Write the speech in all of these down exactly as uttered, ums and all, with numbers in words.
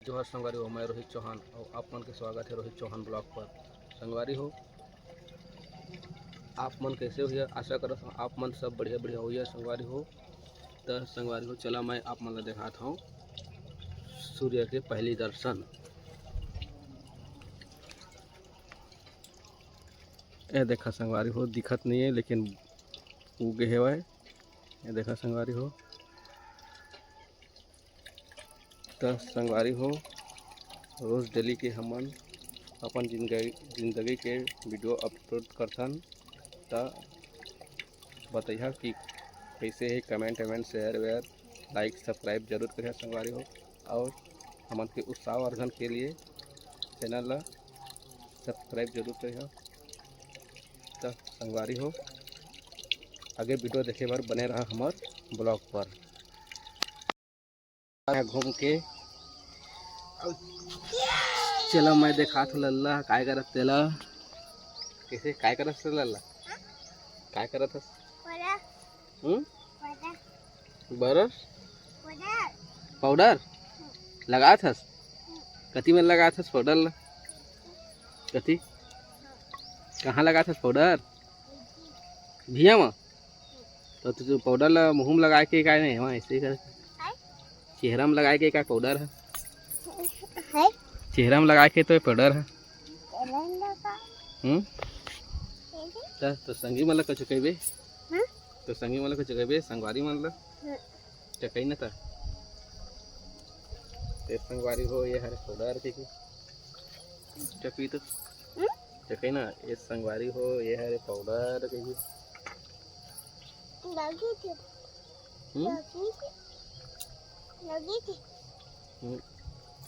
जोहार संगवारी हो, मैं रोहित चौहान अउ आप मन के स्वागत हे रोहित चौहान vlog पर। संगवारी हो, आप मन कइसे होइया? आशा करत हंव आप मन सब बढ़िया बढ़िया होइया संगवारी हो। त संगवारी हो, चला मैं आप मन ला देखात हंव सूर्य के पहली दर्शन। ए देखा संगवारी हो, दिखत नइ हे लेकिन उगे हेवय। ए देखा संगवारी हो, त संगवारी हो, रोज daily के हमन अपन जिंदगी, जिंदगी के video upload करथन। त बतइहा कि कइसे हे, comment वमेंट, share वेयर, like subscribe जरूर करिहा संगवारी हो। अउ हमन के उत्साहवर्धन के लिए channel ला subscribe जरूर करिहा। त संगवारी हो, आगे video देखे बर बने रहा हमर vlog पर। घूम के चला, मैं देखात हंव लल्ला काय करत तेला। कइसे काय करत हस लल्ला? काय करत हस? हम्म? बरस? पाउडर लगात हस? कति में लगात हस पाउडर ला? कति? कहाँ लगात हस पाउडर? भिया म? त तू पाउडर ला मुंह में लगाए के काय नहीं, वहाँ ऐसे ही कर। चेहरा में लगाए के का पाउडर ह? चेहरा में लगाए के तो पाउडर ह। हम्म? त, तो संगी मन ला कुछ कहिबे? हम्म? तो संगी मन ला कुछ कहिबे, संगवारी मन ला? हम्म। त कही ना त। ते संगवारी हो, ये हरे पाउडर के की? चपी तो। हम्म? देखई ना, ये संगवारी हो, ये हरे पाउडर कही। लगी थी। हम्म? लगी थी। लगी थी। हम्म।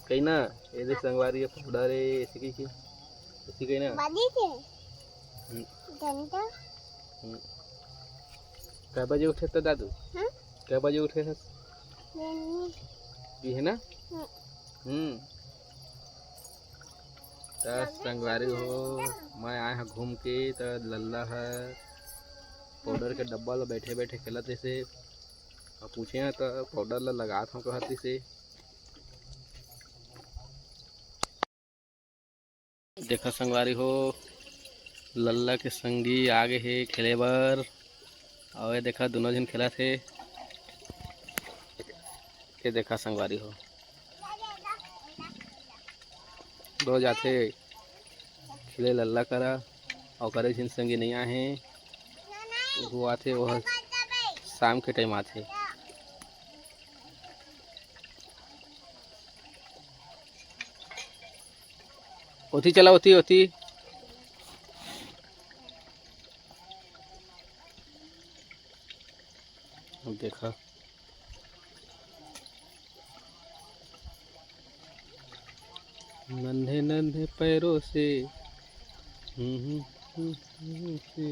कही ना, ये देख संगवारी, ये पाउडर हे, ऐसे कही की? ऐसे कही ना। बनी थी। हम्म। घंटा। हम्म। कै बजे उठे त दादू? हम्म? कै बजे उठे हस? नहीं। ये है ना? हम्म। हम्म। त संगवारी हो, मैं आए हंव घूम के, त लल्ला ह पाउडर के डब्बा ल बैठे बैठे खेलत रहिसे। अब पूछे हंव त पाउडर ल लगात हंव कहत रहिसे। देखा संगवारी हो, लल्ला के संगी आ गे हे खेले बर। अउ ये देखा, दोनों झन खेलत हे। ये देखा संगवारी हो, रोज आथे खेले लल्ला करा, अउ करे झिन संगी नइ आहे, वो आथे, वो शाम के टाइम आथे। ओती चला, ओती, ओती। अब देखा, नन्हे नन्हे पैरों से, हम्म, हम्म, हम्म, हम्म, से।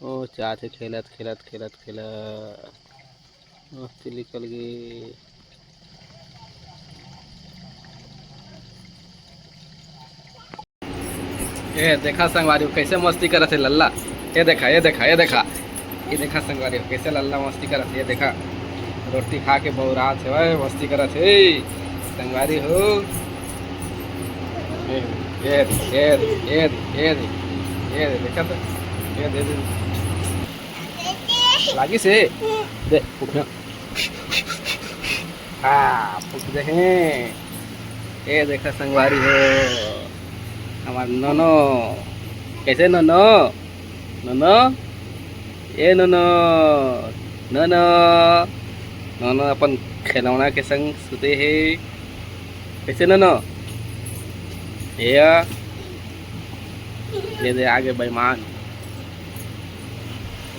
ओ, जात हे खेलत, खेलत, खेलत, खेलत। मस्त निकल गे। ए, देखा संगवारी हो, कइसे मस्ती करत हे लल्ला। ये देखा, ये देखा, ये देखा। ये देखा संगवारी हो, कइसे लल्ला मस्ती करत हे। ये देखा, रोटी खा के बउरात हे, ओए, मस्ती करत हे। संगवारी हो। ए, ये दे, ये दे, ये दे, ये दे, ये दे, देखा तो? ये दे, दे। लागिस हे? दे, उठा। हाँ, फूंक दे हे। ये देखा संगवारी हो, हमार नोनो। कइसे नोनो? नोनो, ए नोनो, नोनो, नोनो अपन खिलौना के संग सुते हे। कइसे नोनो? ए आ, ये दे आगे बेईमान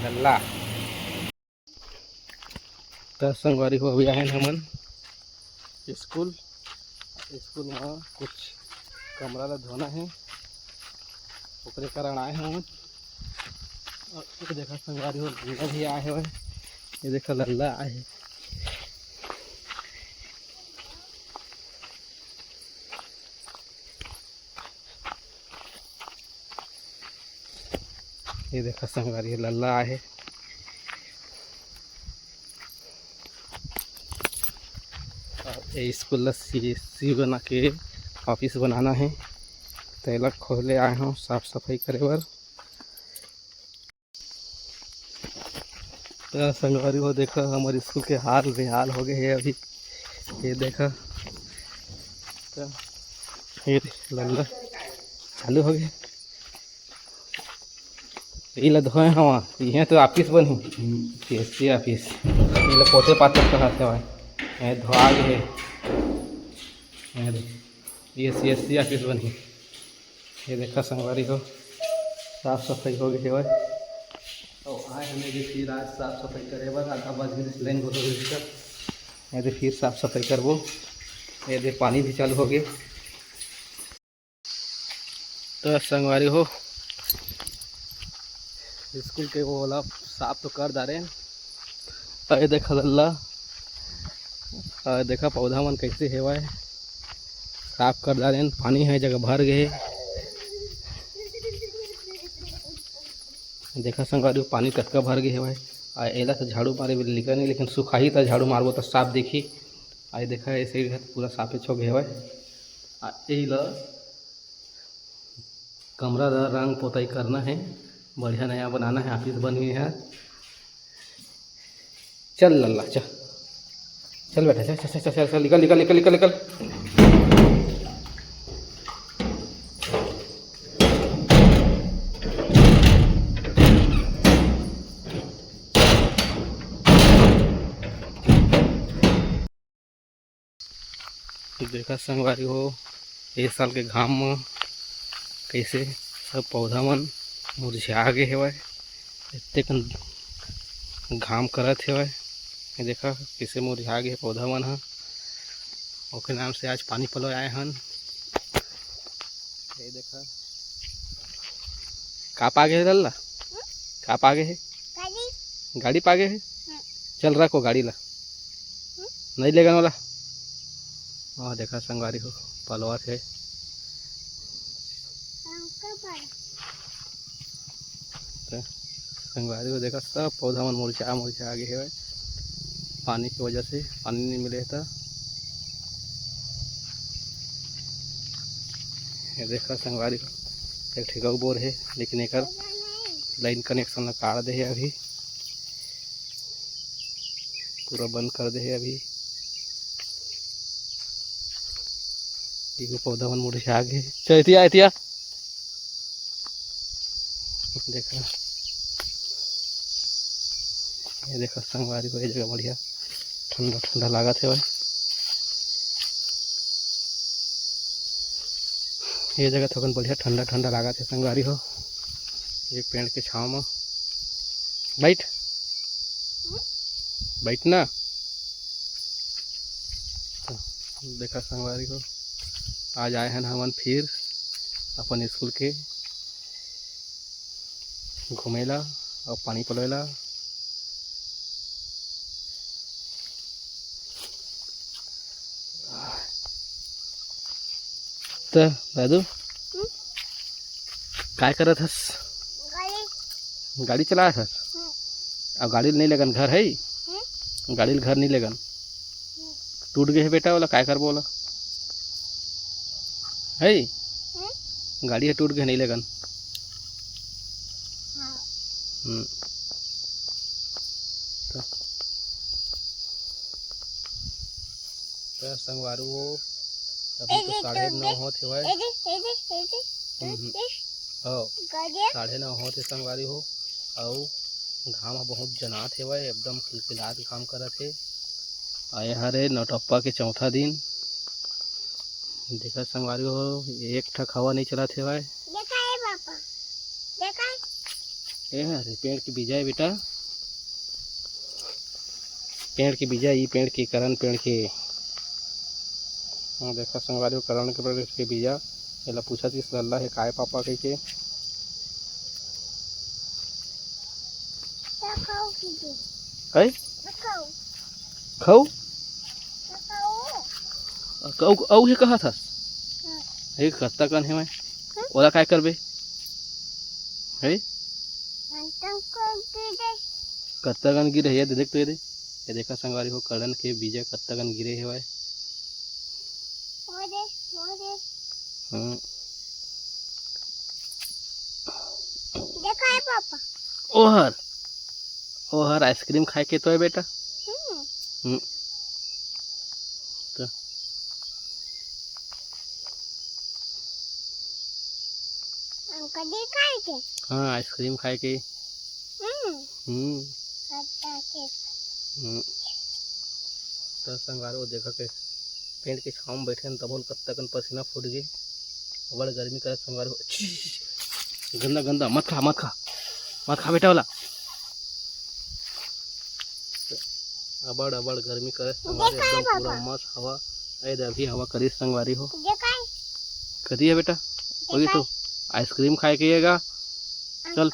लल्ला। त संगवारी हो, अभी आए हन हमन स्कूल। स्कूल म कुछ कमरा ला धोना हे, ओकरे कारण आए हन हमन। अउ ये देखा संगवारी हो, लल्ला भी आए हवय। ये देखा लल्ला आए हे। ये देखा संगवारी, लल्ला आहे। ये स्कूल ला सीएससी बना के ऑफिस बनाना हे, तेला खोले आए हूँ साफ सफाई करे बर। त संगवारी हो, देखा हमर स्कूल के हाल बेहाल हो गए हे अभी। ये देखा, त ये लल्ला चालू हो गए। इला धोए हवा, इहे तो ऑफिस बनही, सीएससी ऑफिस। इला पोते पातर कहत हवय, ये धोआ गे हे। ये दे, ये सीएससी ऑफिस बनही। ये देखा संगवारी हो, साफ सफाई हो गई हवय। अउ आए हमें भी फिर आज साफ सफाई करे बर, आधा बज गए, लाइन बहुत हो गई। ये दे फिर साफ सफाई करबो। ये दे पानी भी चालू हो गए। तो संगवारी हो, स्कूल के वो वाला साफ तो कर डारे। अरे देखा लल्ला, अरे देखा पौधा मन कैसे हेवय, साफ कर डारे। पानी है जगह भर गए। देखा संगवारी हो, पानी कतका भर गए हेवय। आ एला तो झाड़ू मारे बर निकल नहीं, लेकिन सुखाही त झाड़ू मारबो त साफ दिखही। आ देखा ऐसे ही पूरा साफे हो गए हेवय। आ एला कमरा ला रंग पोताई करना है, बढ़िया नया बनाना है, ऑफिस बन गए है। चल लल्ला, चल, चल बेटा, चल, चल, चल, चल, चल, निकल, निकल, निकल, निकल, निकल। तो देखा संगवारी हो, ए साल के घाम म कैसे सब पौधा मन मुरझा गे हेवय, एतेकन घाम करत हेवय। ये देखा कैसे मुरझा गे हे पौधा मन ह। ओके नाम से आज पानी पलोय आए हन। ये देखा, का पागे हे लल्ला? का पागे हे? गाड़ी। गाड़ी पागे हे? हम्म। चल रखो गाड़ी ला। हम्म। नहीं लेगन वाला। वहाँ देखा संगवारी हो, पलवा थे। हाँ, कब आया? त संगवारी हो, देखा सब पौधा मन मुरझा मुरझा गे हेवय, पानी के वजह से, पानी नहीं मिले त। ये देखा संगवारी हो, एक ठे गऊ बोर हे, लेकिन एकर लाइन कनेक्शन ला काट दे हे अभी, पूरा बंद कर दे हे अभी। ये पौधा मन मुरझा गे। चल एतिया, एतिया। देखा, ये देखा संगवारी हो, ये जगह बढ़िया ठंडा ठंडा लागत हे भाई। ये जगह थोकन बढ़िया ठंडा ठंडा लागत हे संगवारी हो। ये पेड़ के छाँव म बैठ, बैठ ना। देखा संगवारी हो, आज आए हन हमन फिर अपन स्कूल के घूमेला अउ पानी पलोएला। त दादू, हम्म? काय करत हस? गाड़ी। गाड़ी चलात हस? हम्म। अब गाड़ी ल नहीं लेगन घर है? हम्म? गाड़ी ल घर नहीं लेगन। हम्म। टूट गए है बेटा, वाला काय करबो वाला? है? हम्म? गाड़ी है टूट गए, नहीं लेगन। हाँ। हम्म। त त संगवारी हो, अभी तो साढ़े नौ होत हेवय। हम्म, हम्म। हव, साढ़े नौ होत हे संगवारी हो, अउ घाम ह बहुत जनात हेवय, एकदम खिलखिलात घाम करत हे। अउ ए हरे नौटप्पा के चौथा दिन। देखा संगवारी हो, एक ठक हवा नहीं चलत हेवय। देखा ए पापा, देखा। ए हरे पेड़ के बीजा ए बेटा। पेड़ के बीजा, ई पेड़ के, करन पेड़ के। हाँ, देखा संगवारी हो, करन के पेड़ के बीजा। एला पूछत हे लल्ला हे काय पापा कहिके। है? खऊ? अउ, अउ हे कहत हस? हाँ। हे कत्ता कन हे मैं? हाँ? ओला काय करबे? है? कत्ता कन गिरे हे, ये दे, देख तो ये दे। ये देखा संगवारी हो, करन के बीजा कत्ता कन गिरे हेवय। वो दे, वो दे। हम्म। देखो, हे पापा। ओहर, ओहर आइसक्रीम खाए के तो हे, बेटा। हम्म। हम्म। तो। हमको दिखाए के। हाँ, आइसक्रीम खाए के। हम्म। हम्म। अच्छा, ठीक। हम्म। तो संगवारी हो, देखा के पेड़ के छाँव में बैठे हन, तभो ले कतका कन पसीना फूट गे। अबड़ गर्मी करत संगवारी हो। छी, छी, छी। गंदा, गंदा, मत खा, मत खा। मत खा बेटा वाला। अबड़, अबड़ गर्मी करत संगवारी, एकदम पूरा मस्त हवा। ए दे, अभी हवा करिस संगवारी हो। करी हे बेटा? वही तो, आइसक्रीम खाए के येगा। चल।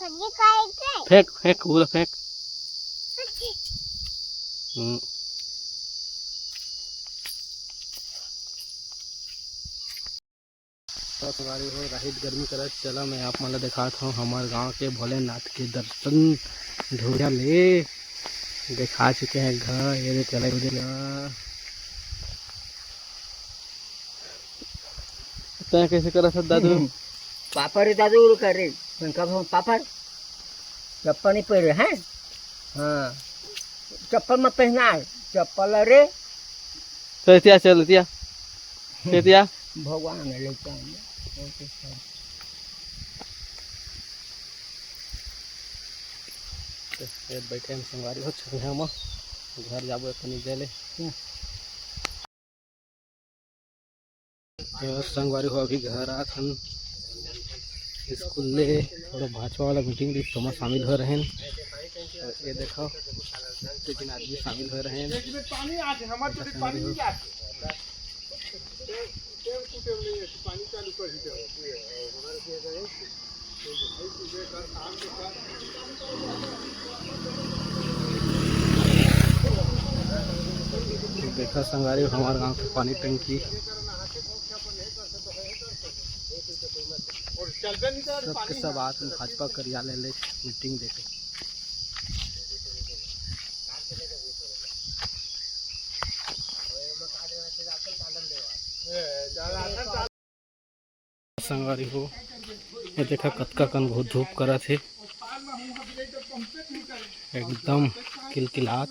फेंक, फेंक, वो ला फेंक। हम्म। तो संगवारी हो, राहित गर्मी करत, चला मैं आप मन ला देखात हूँ हमर गांव के भोलेनाथ के दर्शन धुरिया ले। देखा चुके हैं घर, ये दे चला, ये दे। तैं कैसे करत हस दादू? पापड़ रे दादू, वो करे, उनका हम पापड़, चप्पल नहीं पहरे हैं। हाँ, चप्पल मत पहना, चप्पल रे। चल तिया, चल तिया, चल तिया। भगवान है लेके आएंगे। तो ये बैठे हम संगवारी हो छरिया में, घर जाबो तनी जले। तो संगवारी हो, अभी घर आत हन स्कूल ले, थोड़ा भाजपा वाला मीटिंग रहिस, तो ओमा शामिल हो रहेन। और ये देखो, कितने आदमी शामिल हो रहेन। देखा संगवारी, हमार गांव के पानी टंकी, सबके सब आत भाजपा कार्यालय ले मीटिंग देखे। संगवारी हो, ये देखा कतका कन बहुत धूप करत हे, एकदम किलकिलात।